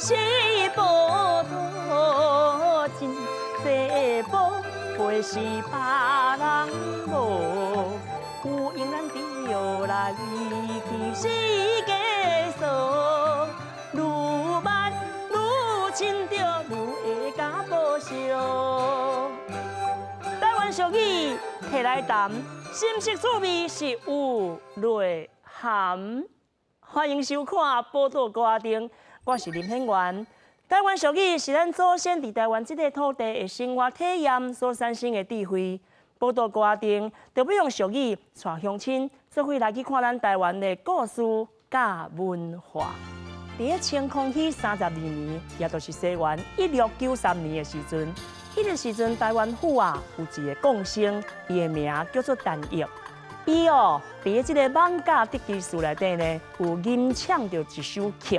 是寶島真，這寶貝是別人無，有緣咱著來去世界數，愈慢愈親著愈會共報惜。台灣俗語提來談，深色趣味是有內涵。歡迎收看《寶島歌仔燈》，我是林顯元。台灣俗語是咱祖先佇台灣這塊土地的生活體驗所產生的智慧。寶島歌仔燈就欲用俗語帶鄉親做伙來去看咱台灣的故事佮文化。佇咧清康熙32年，也就是西元1693年的時陣，彼個時陣台灣府啊有一个貢生，伊的名叫做陳奕。伊哦，佇咧這个艋舺得知寺內底呢，有吟唱著一首曲，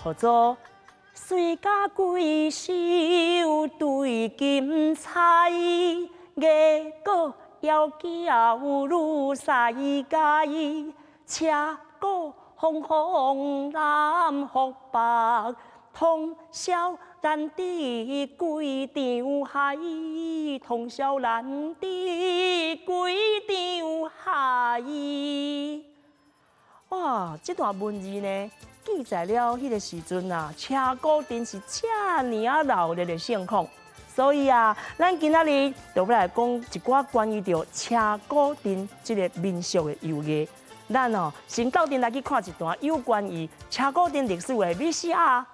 號做《隨家歸首對金釵》，月鼓窈窕女婿佳，車鼓風風南覆北，通宵難知幾場海，通宵難知幾場海。哇！這段文字呢，記載了彼个時陣啊，車鼓陣是遮爾仔鬧熱的盛況。所以啊，咱今仔日就欲來講一寡關於著車鼓陣這个民俗的由來。咱哦，先鬥陣來去看一段有關於車鼓陣歷史的 VCR。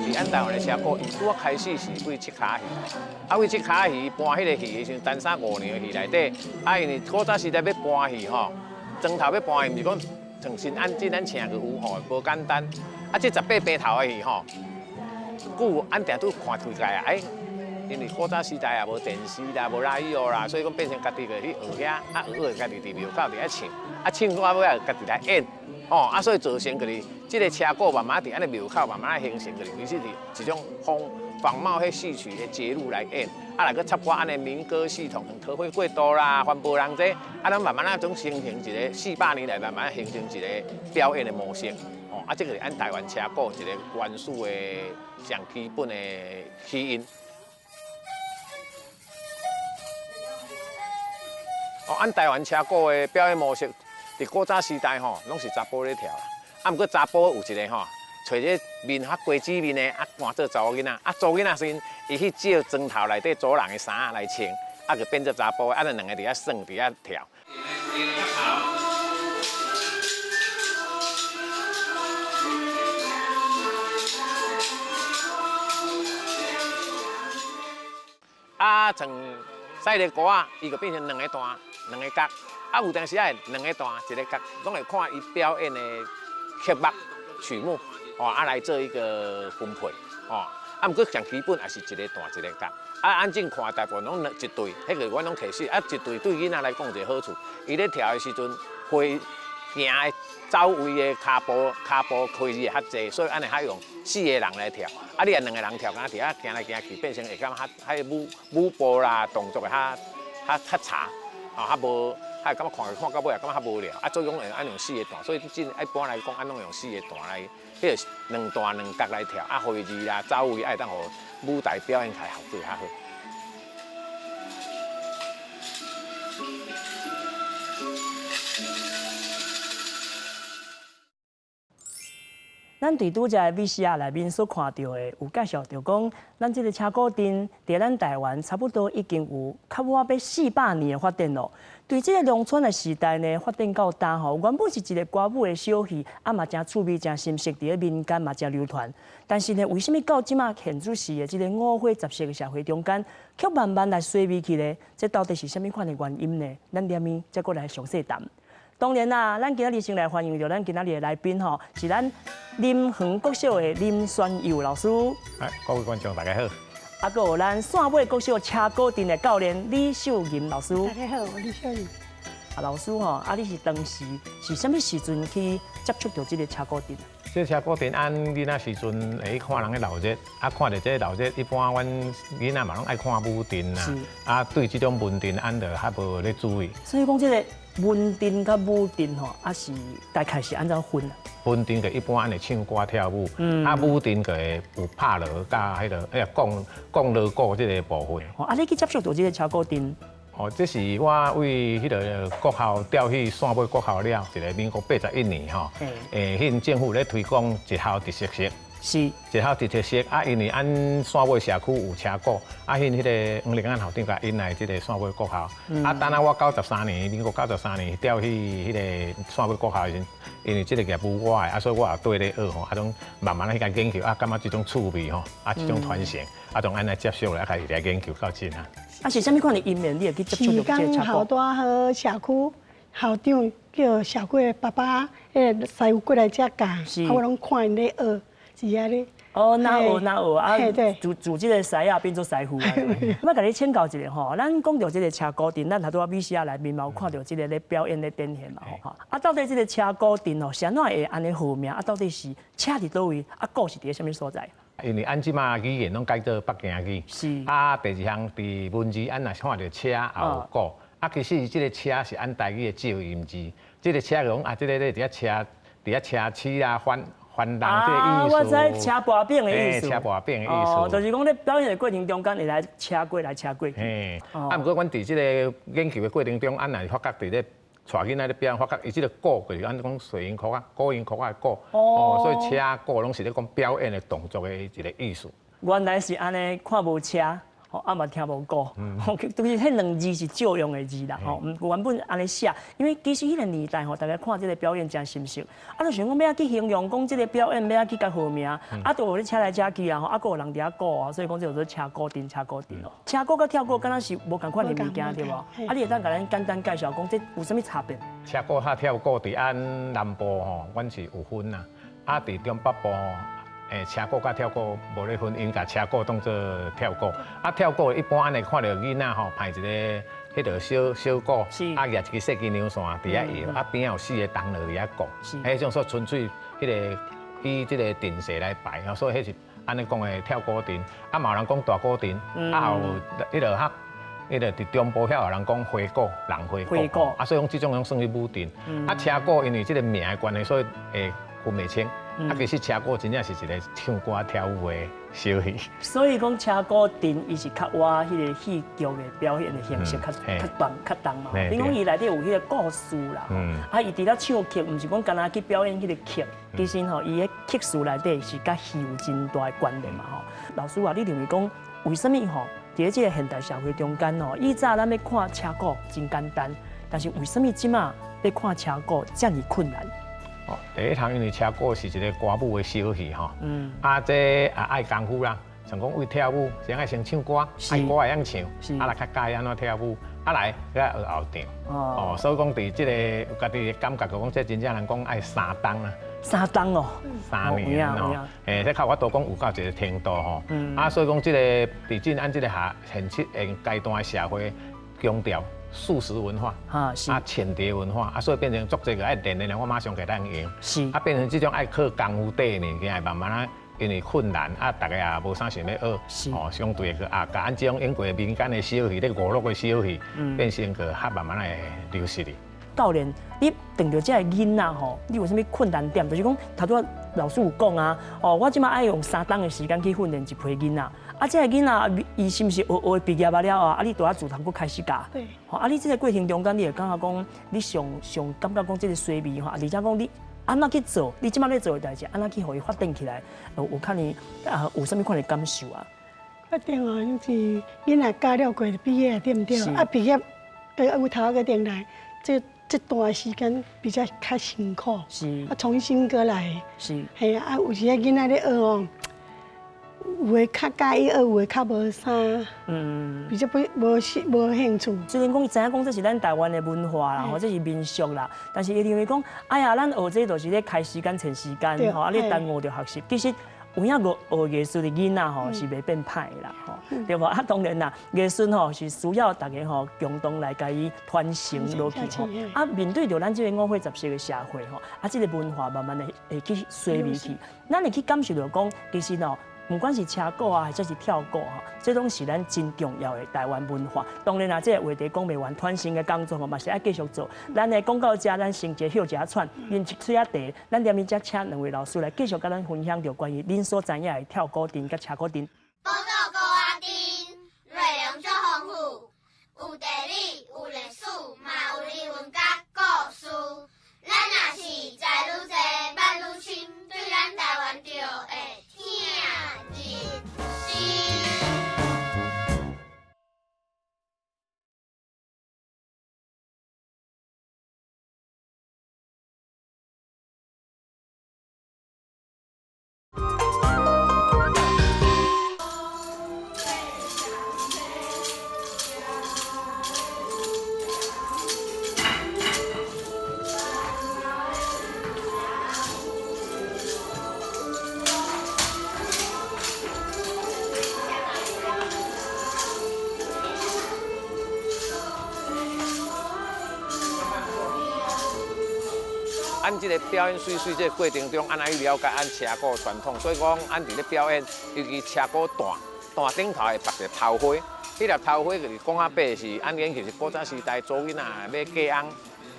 佇咱台灣的車鼓，伊拄仔開始是對七跤戲，啊，對七跤戲搬彼个戲的時陣，單三五娘的戲內底，啊，因為古早時代欲搬戲吼，磚頭欲搬戲，毋是講像新按這咱請個有吼，無簡單。啊，這18白頭的戲吼，久按定拄看推介啊，欸，因為古早時代也無電視啦，無拉伊啦，所以講變成家己就去學遐，啊學學家己佇廟口佇遐唱，啊唱到尾仔家己來演，吼啊所以造成就是這个車鼓慢慢佇按呢廟口慢慢形成，就是其實是一種仿仿冒彼戲曲的節錄來演，啊來閣插歌按呢民歌系統，像桃花過渡啦、翻波人這，啊咱慢慢仔總形成一个400年來慢慢形成一个表演的模式，吼啊這个是按台灣車鼓一个原始的上基本的起因。哦，按台灣車鼓的表演模式，佇古早時代吼，攏是查埔咧跳啦。啊，毋過查埔有一个吼，揣這面較瓜子面的，啊，扮做查某囡仔，啊，查某囡仔時陣，伊去借磚頭內底組人的衫來穿，啊，就變做查埔，啊，就兩个佇遐耍，佇遐跳。啊，像賽个鼓仔，伊就變成兩个段，兩个角。啊，有當時仔兩个段，一个角，攏會看伊表演的曲目、曲目，哦，啊來做一個分配，哦。啊，毋過上基本也是一个段一个角。啊，按正看大部分攏兩一隊，彼个阮攏提示。啊，一隊對囡仔來講有一個好處，伊咧跳的時陣，會行的走位的跤步，跤步開字會較濟，所以按呢較用四个人來跳。啊，你若兩个人跳，敢佇遐行來行去，變成會感覺較較舞舞步啦，動作會較較較柴，啊，較無，較會感覺看看到尾也感覺較無聊。啊，所以講會按用四个段，所以這一般來講，按攏用四个段來，彼个兩段兩角來跳，啊，位置啦、走位愛當予舞台表演起來效果較好。咱佇拄才的 VCR 內面所看著的，有介紹著講，咱這个車鼓陣佇咱台灣差不多已經有較倚欲400年的發展咯。對這个農村的時代呢，發展到今吼，原本是一个歌舞的小戲，啊嘛誠趣味、誠深色，佇咧民間嘛誠流傳。但是呢，為啥物到這馬現主時的這个五花雜色的社會中間，卻慢慢來衰微去呢？這到底是啥物款的原因呢？咱連面再閣來詳細談。當然啦，咱今仔日先來歡迎著咱今仔日的來賓吼，是咱林園國小的林宣佑老師。哎，各位觀眾大家好。啊，閣有咱汕尾國小車鼓陣的教練李秀銀老師。大家好，我李秀銀。啊，老師吼，啊，你是當時是啥物時陣去接觸著這个車鼓陣？這車鼓陣按囡仔時陣會去看人咧鬧熱，啊看著這鬧熱，一般阮囡仔嘛攏愛看舞陣啦，啊對這種文陣按就較無咧注意。所以講這個文陣佮武陣吼，啊是大概是按怎分啊？文陣就一般按會唱歌跳舞，啊武陣就會有拍鑼佮彼个彼个講講鑼鼓這個部分。哦，啊你去接觸著這個車鼓陣？哦，這是我為彼个國校調去汕尾國校了，一個民國81年吼，彼陣政府咧推廣一校特色式，一校特色式啊，因為按汕尾社區有車鼓，啊，彼個黃立安校長共引來這個汕尾國校，啊，等下我九十三年，民國九十三年調去彼個汕尾國校的時陣，因為這個業務我的，啊，所以我也綴咧學吼，啊，種慢慢去共研究，啊，感覺這種趣味吼，啊，這種傳承，啊，種按呢接觸來開始來研究到今啊。啊，是啥物款的因緣，你會去接觸著這個車鼓？拄好社區校長叫社區的爸爸，彼个師傅過來遮教，啊，我攏看𪜶咧學，是按呢。哦，哪學哪學啊？自這個師仔變做師傅啊！我共你請教一下吼，咱講著這個車鼓陣，咱頭拄仔米西亞內面嘛有看著這個咧表演咧展現嘛吼。啊，到底這個車鼓陣吼，是按怎會按呢號名？啊，到底是車佇佗位？啊，鼓是佇咧啥物所在？因為按這馬語言攏改做北京語，啊，第二項佇文字，按若看著車也有鼓，啊，其實這個車是按台語的借音字，這個車講啊，這個咧佇遐車，佇遐車車啊，翻翻人這個意思。我知車跋餅的意思。車跋餅的意思。哦，就是講咧表演的過程中間會來車過來車過去。嘿，啊，毋過阮佇這個研究的過程中，按若是發覺佇咧帶囡仔咧表演，發覺伊這個鼓就是按講水音曲啊、古音曲啊的鼓，哦，所以車鼓攏是咧講表演的動作的一個意思。原來是按呢，看無車，吼啊嘛聽無鼓，吼，就是彼兩字是借用的字啦，吼，毋原本按呢寫，因為其實彼個年代吼，大家看這個表演誠心熟，啊，就想講欲按怎去形容講這個表演欲按怎去共號名，啊，就有咧車來車去啊，吼，啊，閣有人佇遐鼓啊，所以講這叫做車鼓陣、車鼓陣咯。車鼓佮跳鼓敢若是無仝款的物件對無？啊，你會當共咱簡單介紹講這有啥物差別？車鼓佮跳鼓佇按南部吼，阮是有分啦，啊，佇中北部吼。車鼓佮跳鼓無咧分，𪜶共車鼓當做跳鼓。啊，跳鼓一般按呢看著囡仔吼，排一个彼个小小鼓，啊，舉一支細金牛線佇遐搖，啊邊仔有四个銅鑼佇遐鼓。彼種說純粹彼个以這個陣勢來排，所以彼是按呢講的跳鼓陣。啊，嘛有人講大鼓陣，啊有彼个較彼个佇中部遐有人講花鼓、人花鼓。啊，所以講這種攏算是舞陣。啊，車鼓因為這個名的關係，所以會分袂清。啊，其實車鼓真正是一個唱歌跳舞的小戲。所以講車鼓陣伊是較倚彼個戲劇的表演的形式較較重較重嘛。比如講伊內底有彼個故事啦，啊，伊除了唱曲，毋是講干焦去表演彼個曲，其實吼，伊的曲詞內底是佮戲有真大的關聯嘛吼。老師啊，你認為講為啥物吼？佇這個現代社會中間吼，以早咱欲看車鼓真簡單，但是為啥物這馬欲看車鼓遮爾困難？哦，第一項因為車鼓是一個歌舞的小戲吼，啊，這也愛功夫啦，像講為跳舞，先愛先唱歌，愛歌會曉唱，啊來較教伊按怎跳舞，啊來閣學後場，哦，所以講佇這個家己的感覺，就講這真正人講愛三冬啦。三冬哦， 3年哦，這較有法度講有到一個程度吼，啊，所以講這個佇進按這個下現實現階段的社會強調速食文化，啊，淺碟文化，啊，所以變成足濟個愛練練，我馬上給咱用，啊，變成這種愛靠功夫底的物件，慢慢啊，因為困難，啊，大家也無啥想欲學，哦，相對個啊，共按這種演過民間的小戲，咧娛樂的小戲，變成個較慢慢會流失去。教練，你碰著這个囡仔吼，你有啥物困難點？就是講，頭拄仔老師有講啊，哦，我這馬愛用三冬的時間去訓練一批囡仔，啊，這个囡仔伊是毋是學學畢業啊了後，啊，你都愛自頭閣開始教。吼，啊，你這個過程中間，你會感覺講，你上上感覺講這個衰味吼，而且講你按怎去做，你這馬咧做的代誌，按怎去予伊發展起來，有可能啊，有啥物款的感受啊？發展哦，就是囡仔教了過就畢業，對毋對？啊，畢業閣由頭閣轉來，這段時間比較較辛苦，啊，重新閣來，嘿啊，有時仔囡仔咧學哦，有的較佮意學，有的較無啥，比較不無無興趣。雖然講伊知影講這是咱台灣的文化啦，吼，這是民俗啦，但是伊認為講，哎呀，咱學這就是咧開時間、省時間，吼，啊，你耽誤著學習。其實有影學藝術的囡仔吼是袂變歹的啦，吼，對無？啊，當然啦，藝術吼是需要大家吼共同來共伊傳承落去吼。啊，面對著咱這个五花雜色的社會吼，啊，這个文化慢慢的會去衰微去，咱會去感受著講，其實吼，不管是車鼓啊，或者是跳鼓吼，這攏是咱真重要的台灣文化。當然啦，這個話題講袂完，傳承的工作吼嘛是愛繼續做。咱的講到這，咱先一個休一下喘，啉一喙仔茶，咱連面才請兩位老師來繼續佮咱分享著關於恁所知影的跳鼓陣佮車鼓陣。寶島鼓仔陣內容足豐富，有地理，有歷史，嘛有人文佮故事。咱若是知愈濟，捌愈深，對咱台灣就會疼入心。按這个表演媠媠這个過程中，按怎去了解按車鼓傳統？所以講，按佇咧表演，尤其車鼓段段頂頭會縛一个頭花，彼粒頭花就是講較白是，按演其實古早時代查某囡仔欲嫁翁，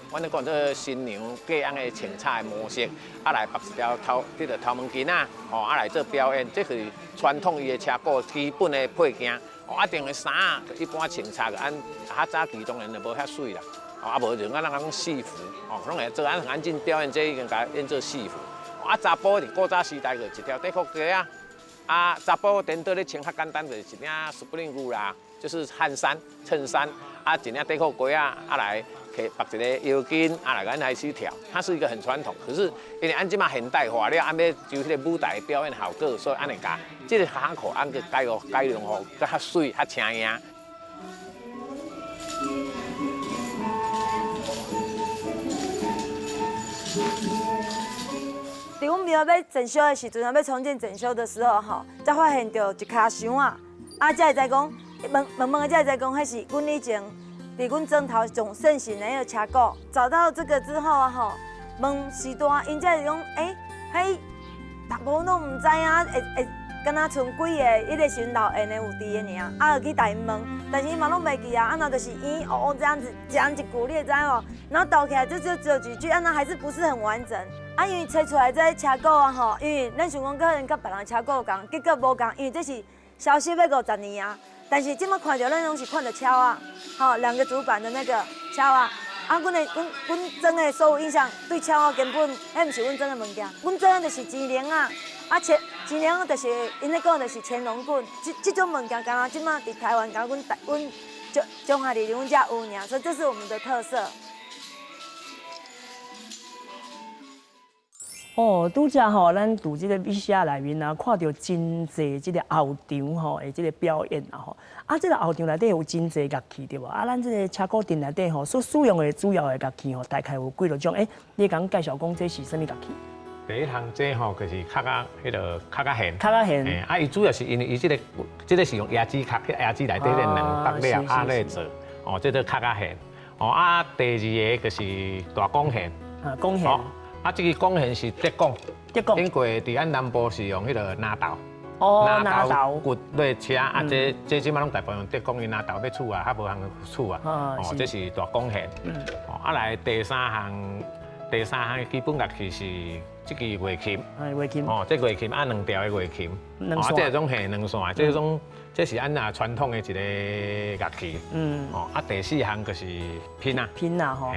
阮咧講做新娘嫁翁的穿插的模式，啊來縛一條頭，這个頭毛巾仔，吼啊來做表演，這是傳統伊的車鼓基本的配件。哦，啊，定的衫一般穿插就按較早期當然就無遐媠啦。啊，無就按咱講戲服，哦，攏會做按按進表演，這已經共演做戲服。啊，查埔佇古早時代就一條短褲鞋仔，啊，查埔顛倒咧穿較簡單，就是一領 Supreme 牛啦，就是汗衫、襯衫，啊，一領短褲鞋仔，啊來摕縛一个腰巾，啊來咱開始跳。它是一個很傳統，可是因為按這馬現代化了，按欲就彼个舞台表演效果，所以按會共這个行褲按閣改哦改良予閣較媠、較青穎。佇阮廟欲整修的時陣，欲重建整修的時候，吼，才發現著一跤箱仔，啊，才會知講，問問問才會知講，彼是阮以前佇阮莊頭上盛行的彼个車鼓。找到這個之後啊，吼，問序大，𪜶才會講，欸，彼逐無攏毋知影，會會敢若賰幾个，彼个時陣老緣的有佇的爾，啊，就去共𪜶問，但是𪜶嘛攏袂記啊，啊，若就是咿哦哦這樣子講一句，你會知無？然後鬥起來就只有幾句，啊，那還是不是很完整。啊，因為揣出來這個車鼓啊吼，因為咱想講可能佮別人車鼓仝，結果無仝，因為這是消失欲50年啊。但是這馬看著咱攏是看著鍬仔，吼，兩個主板的那個鍬仔。啊，阮的阮阮裝的所有印象對鍬仔根本，彼毋是阮裝的物件，阮裝的就是錢鈴仔，啊錢錢鈴就是𪜶咧講就是乾隆棍，這這種物件，敢若這馬佇台灣，敢若阮台阮中中華里阮遮有爾，所以這是我們的特色。哦，拄才吼，咱佇這个米舍內面啊，看著真濟這个後場吼的這个表演啊吼。啊，這个後場內底有真濟樂器對無？啊，咱這个車鼓陣內底吼所使用的主要的樂器吼，大概有幾落種？欸，你會共介紹講這是啥物樂器？第一項這吼就是殼仔，彼个殼仔弦。殼仔弦。啊，伊主要是因為伊這个這个是用椰子殼，彼椰子內底咧軟縛了啊咧做，哦，這做殼仔弦。哦，啊，第二个就是大弓弦。啊，弓弦。啊，這个弓弦是竹弓，竹弓。頂過佇咱南部是用彼个拿豆，哦，拿豆骨來車，啊，這這這馬攏大部分用竹弓，因拿豆欲取啊，較無通取啊。哦，這是大弓弦。哦，啊來第三項，第三項基本樂器是這支月琴。月琴。哦，這月琴按兩條的月琴。兩線。哦，這種係兩線，這種這是按那傳統的一个樂器。哦，啊，第四項就是品仔。品仔吼。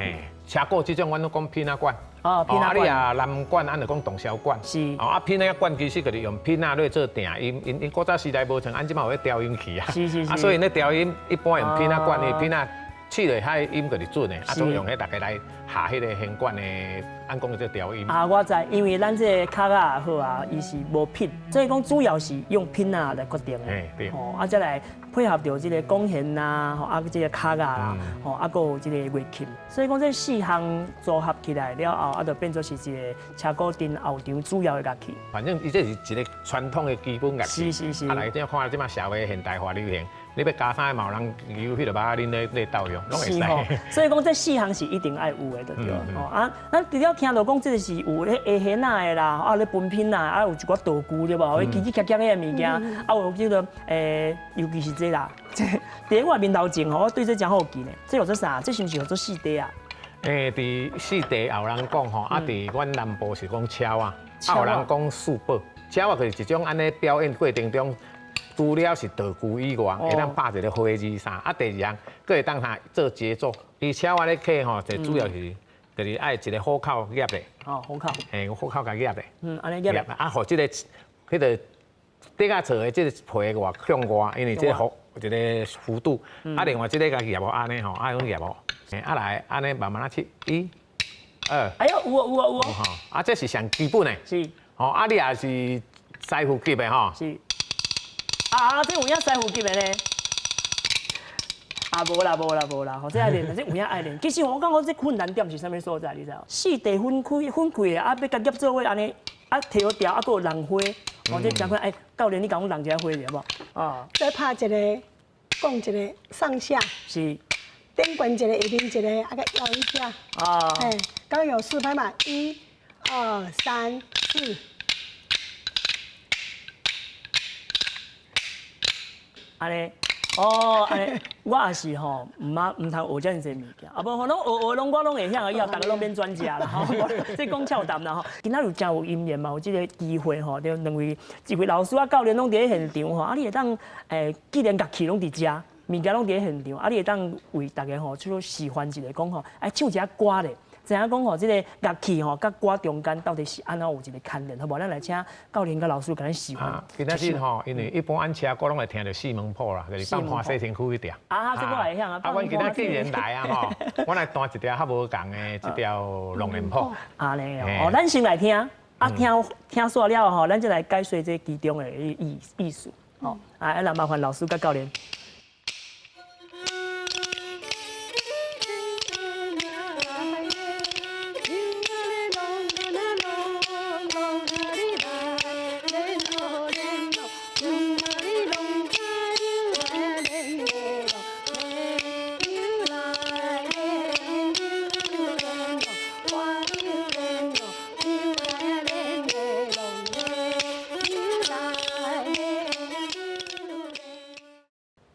車鼓這種，阮攏講品仔管。哦，品仔管。啊，你啊南管，咱就講洞簫管。是。哦，啊，品仔管其實就是用品仔來做定音，𪜶𪜶古早時代無像按這馬有彼調音器啊。是是是。啊，所以咧調音一般用品仔管，因為品仔試落彼音就是準的，啊，總用彼逐家來下彼個弦管的，按講的這個調音。啊，我知，因為咱這個敲仔也好啊，伊是無品，所以講主要是用品仔來決定的。對。哦，啊，再來配合著這個弓弦啊，吼，啊，這個敲仔啦，吼，啊，閣有這個月琴，所以講這四項組合起來了後，啊，就變做是一個車鼓陣後場主要的樂器。反正伊這是一個傳統的基本樂器。啊，來這看這馬社會現代化流行，你欲加啥嘛有人有彼個肉仔恁咧鬥用，攏會使。所以講這四項是一定愛有的，就對。哦啊，咱除了聽著講這個是有咧下弦仔的啦，啊咧分品仔，啊有一寡道具對無？奇奇巧巧的物件，啊有這個尤其是這啦，這佇我面頭前吼，我對這真好奇呢。這叫做啥？這是毋是叫做四塊啊？佇四塊也有人講吼，啊，佇阮南部是講鍬仔，啊有人講四寶。鍬仔就是一種按呢表演過程中，除了是道具以外，會當拍一個花字啥。啊，第二項，閣會當啥做節奏。伊鍬仔咧敲吼，就主要是就是愛一個虎口夾咧。哦，虎口。嘿，虎口共夾咧。嗯，按呢夾。啊，予這個彼個底下槽的這個皮外向外，因為這個幅一個幅度。啊，另外這個共夾無按呢吼，啊種夾無。啊來，按呢慢慢仔切，一、二。哎喲，有哦有哦有哦。啊，這是上基本的。是。吼，啊，你也是師傅級的吼。是。啊，這有影師傅級的呢？啊，無啦無啦無啦，吼，這愛練，這有影愛練。其實我感覺這困難點是啥物所在，你知無？四塊分開分開的，啊，欲共夾做伙按呢，啊，提好調，啊，閣有弄花，哦，這誠困。哎，教練，你共阮弄一下花者好無？啊。再拍一个，講一個上下。是。頂懸一個，下面一個，啊，閣搖一下。啊。嘿，剛有四拍嘛，一、二、三、四。按呢，哦，按呢，我也是吼，毋捌毋通學遮爾濟物件，啊無吼，攏學學攏我攏會曉，以後逐家攏免專家啦吼。這講俏談啦吼。今仔日真有姻緣嘛，有這個機會吼，著兩位一位老師啊教練攏佇咧現場吼，啊，你會當既然樂器攏佇遮，物件攏佇咧現場，啊，你會當為逐家吼，出示範一下，講吼，愛唱一下歌咧。知影講吼，這個樂器吼，佮歌中間到底是按怎有一個牽連，好無？咱來請教練佮老師共咱示範。今仔日吼，因為一般按車鼓攏會聽著四門譜啦，就是放盤洗身軀彼條。啊，這我會曉啊。啊，阮今仔既然來啊吼，我來彈一條較無仝的這條龍蓮譜。按呢哦，咱先來聽，啊聽聽煞了後，咱再來解說這其中的意意思。哦，啊，來麻煩老師佮教練。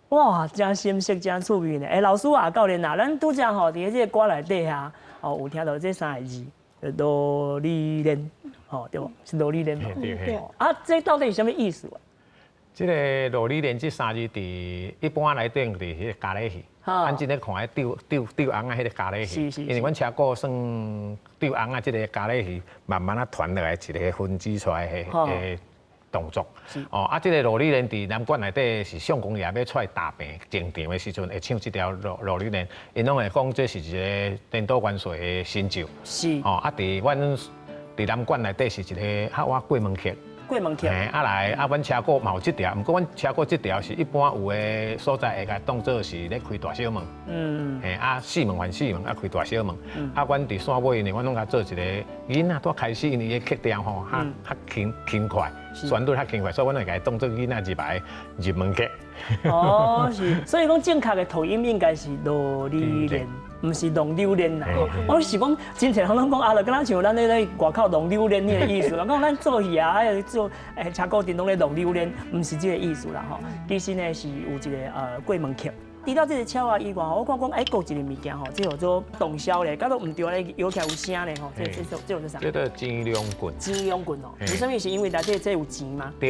哇，真深色，真趣味呢！欸，老師啊，教練啊，咱拄才吼佇這個歌內底啊，哦，有聽到這三个字，羅里蓮，吼對無？是羅里蓮嘛？對。啊，這到底是啥物意思啊？這個羅里蓮這三字佇一般來講佇彼個咖喱戲，咱這咧看彼釣釣釣尪仔彼個咖喱戲，因為阮車鼓算釣尪仔這個咖喱戲慢慢仔傳落來一個分支出來的的動作。哦，啊，這個羅里蓮佇南管內底是相公爺欲出來踏平進場的時陣，會唱這條羅羅里蓮，𪜶攏會講這是一個顛倒元帥的成就。哦，啊，佇阮佇南管內底是一个較倚過門曲。過門曲。嘿，啊來，啊，阮車鼓嘛有這條，毋過阮車鼓這條是一般有的所在會共當做是咧開大小門。嘿，啊，四門還四門，啊，開大小門。啊，阮佇煞尾呢，阮攏共做一个囡仔拄開始，因為伊的曲調吼，較較輕輕快，旋律較輕快，所以阮會共伊當做囡仔入來入門曲。哦，是，所以講正確的讀音應該是羅里蓮。毋是弄榴蓮啦，我是講真濟人攏講啊，就敢若像咱咧咧外口弄榴蓮彼个意思啦。講咱做戲啊，啊做車鼓陣攏咧弄榴蓮，毋是這个意思啦吼。其實呢是有一个過門曲。除了這个鍬仔以外，我看講哎，閣有一个物件吼，這叫做洞簫咧，敢都毋對咧，搖起來有聲咧吼。這這這叫做啥？這叫錢兩棍。錢兩棍哦，為啥物？是因為內底這有錢嗎？對。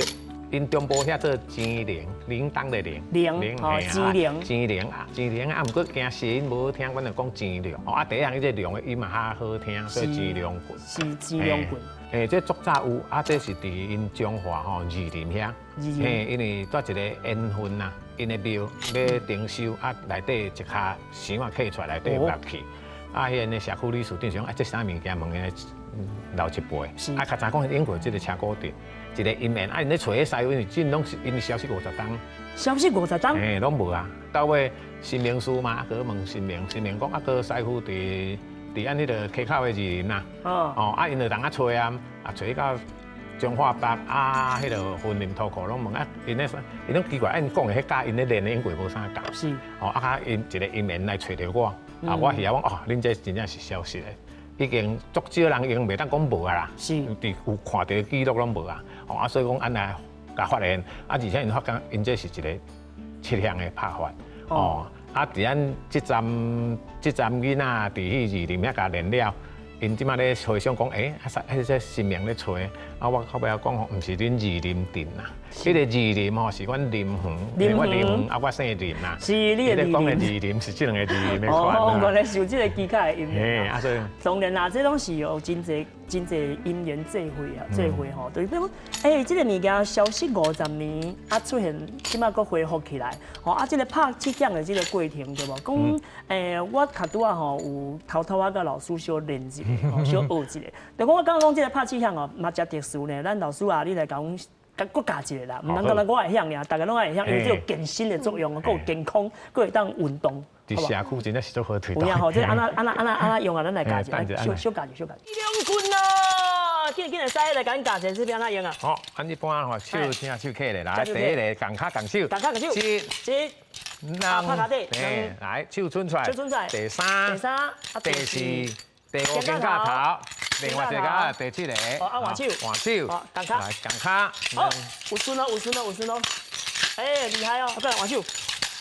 𪜶中部遐做钱铃，铃铛的铃，铃哦，钱铃，钱铃啊，钱铃啊，毋过惊谐音无好听，阮就讲钱龙。哦啊，第一项伊这龙的音嘛较好听，所以钱龙棍。是钱龙棍。嘿，这足早有啊，这是伫𪜶彰化吼二林遐，嘿，因为蹛一个缘分呐，𪜶的庙欲重修啊，内底一跤箱仔刻出来，内底有乐器，啊，彼个社区理事长想啊，这啥物件问𪜶老一辈，啊，较早讲用过这个车鼓阵，一个因缘，啊，𪜶咧揣彼师傅，因为这拢是𪜶消失50冬，消失五十冬，嘿，拢无啊。到尾神明师嘛，啊，阁问神明，神明讲啊，阁师傅伫伫按彼个溪口的二林啊，哦，啊，𪜶就人啊揣啊，啊揣到彰化北啊，彼个云林土库拢问啊，𪜶咧𪜶拢奇怪，𪜶讲的彼佮𪜶咧练的音轨无啥仝，哦，啊，𪜶一个因缘来揣著我，啊，我遐讲哦，恁这真正是消失的，已经足少人用，袂当讲无啊啦，伫有看著记录拢无啊，哦，啊，所以讲按呢共发现，啊，而且𪜶发觉𪜶这是一个七项的拍法，哦。啊！伫咱这站这站囡仔伫彼二林遐共练了，𪜶这马咧回想讲，欸，啊，彼个神明咧揣，啊，我到尾仔讲吼，毋是恁二林镇啦，彼个二林吼是阮林园，我林园啊，我姓林啦。是你的林。讲的二林是这两个二林的款。哦，原来是有这个机械的音。嘿，啊，所以。当然啦，这拢是有真济真济因缘际会啊，际会吼，就是比如讲，欸，这个物件消失50年，啊，出现，这马阁恢复起来，吼，啊，这个拍七响的这个过程，对无？讲，欸，我较拄仔吼有偷偷仔佮老师小练一下，吼，小学一下。就讲我感觉讲这个拍七响哦，嘛诚特殊呢。咱老师啊，你来共阮阁教一下啦，毋通干焦我会晓尔，逐家拢爱会晓，因为这有健身的作用，阁有健康，阁会当运动。伫社区真正是足好推动。有影吼，这按怎按怎按怎按怎用啊？咱来教一下，小小教一下，小教一下。两棍咯，紧紧会使来共阮教一下，这欲按怎用啊？好，按一般吼，手听手起来，来，第一个仝跤仝手，仝跤仝手，一，一，两，拍跤底，来，手伸出来，手伸出来，第三，第三，第四，第五肩胛头，另外一个第七个，哦，啊换手，换手，仝跤，来仝跤，好，有顺咯，有顺咯，有顺咯，哎，厉害哦，再来换手。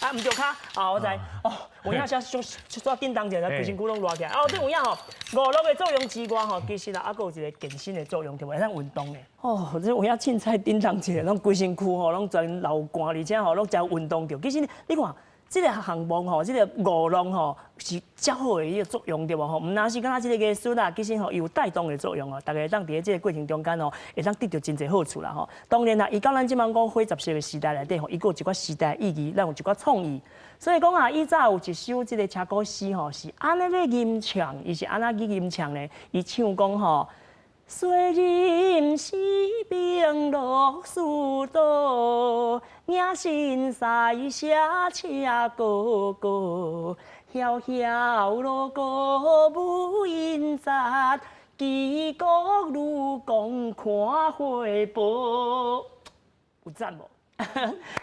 啊，毋著跤，啊，我知，哦，有影写小小叮当一下，规身躯拢热起来。哦，这有影吼，娱乐的作用之外吼，其实啊，阁有一个健身的作用，对无？会当运动的。哦，这有影凊彩叮当一下，拢规身躯吼，拢全流汗，而且吼，拢诚运动著。其实你看，这个项目吼，这个娱乐吼，是遮好的一个作用，对无吼？毋但是敢若这个艺术啦，其实吼，伊有带动的作用哦。大家会当伫咧这个过程中间吼，会当得著真济好处啦吼。当然啦，伊到咱这摆讲火十色的时代内底吼，伊阁有一寡时代意义，咱有一寡创意。所以讲啊，以早有一首这个车鼓诗吼，是按呢咧吟唱，伊是按怎去吟唱呢？伊唱讲吼。虽人死兵落树倒，迎新赛写车鼓鼓，晓晓锣鼓舞银札，旗鼓如讲看花报，有赞无？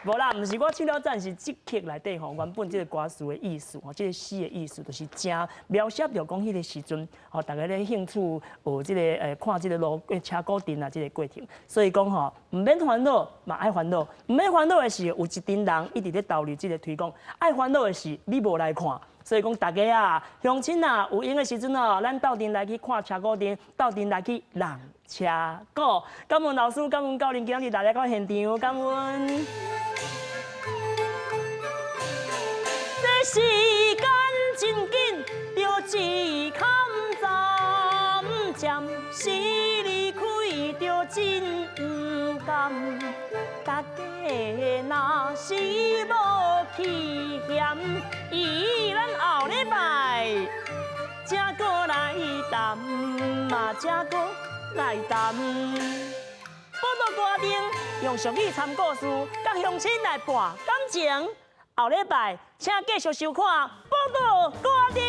无啦，毋是我唱了赞，是这曲内底吼，原本这个歌词的意思吼，这个诗的意思，就是诚描写著讲彼个时阵吼，逐家咧兴趣学这个看这个锣车鼓阵啊，这个过程。所以讲吼，毋免烦恼嘛爱烦恼，毋免烦恼的是有一群人一直咧投入这个推广，爱烦恼的是你无来看。所以讲大家啊，乡亲啊，有闲的时阵哦，咱斗阵来去看车鼓阵，斗阵来去弄车鼓。感恩老师，感恩教练，今日来到现场，感恩。这时间真紧，就一坎站暂时离开，就真毋甘。大家若是无起嫌，伊咱后礼拜才阁来谈嘛，才阁来谈。报道歌阵用俗语参故事，佮乡亲来搏感情。后礼拜请继续收看《报道歌阵》。